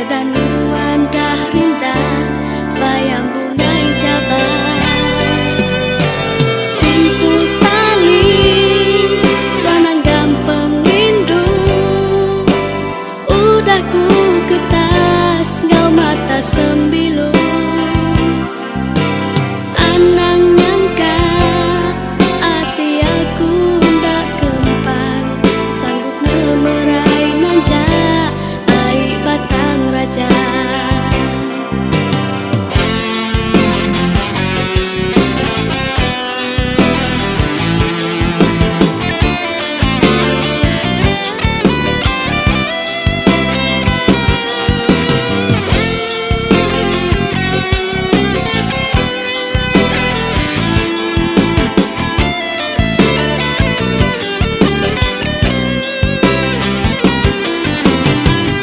Meda nuan dah rindang bayam bungai jabai. Simpul tali tua nanggam pengindu. Udah ku ketas enggau mata sembilu. Anang nyangka ati aku enda kempang. Sanggup ngemerai nanjak ai batang rajang.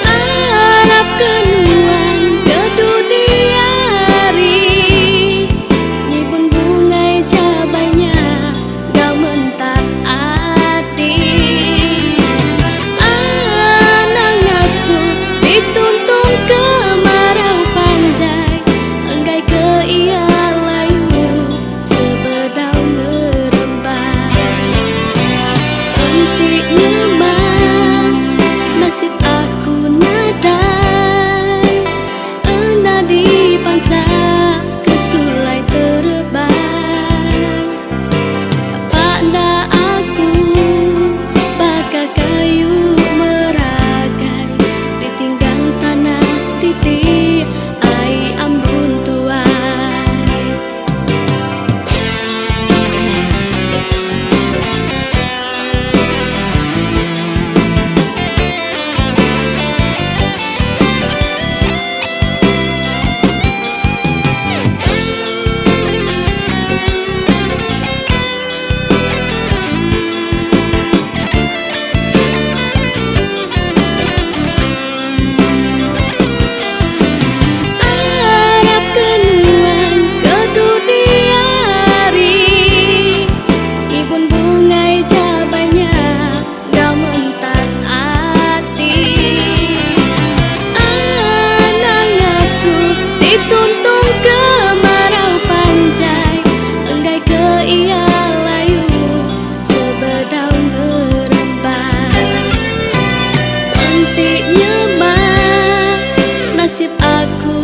Arap ke nuan ke dudi hari Ngibun bungai jabai nya enggau mentas ati. Anang ngasuh dituntung kemarau panjai enggai ke iya layu sebedau ngerembai. Enti nyema nasib aku nadai enda dipansa ke sulai terebai. Kapa enda aku baka kayu meragai ditinggang tanah titi ai ambun tuai. Arap ke nuan ke dudi hari Ngibun bungai jabai nya enggau mentas ati. Anang ngasuh dituntung kemarau panjai enggai ke iya layu sebedau ngerembai. Enti nyema nasib aku.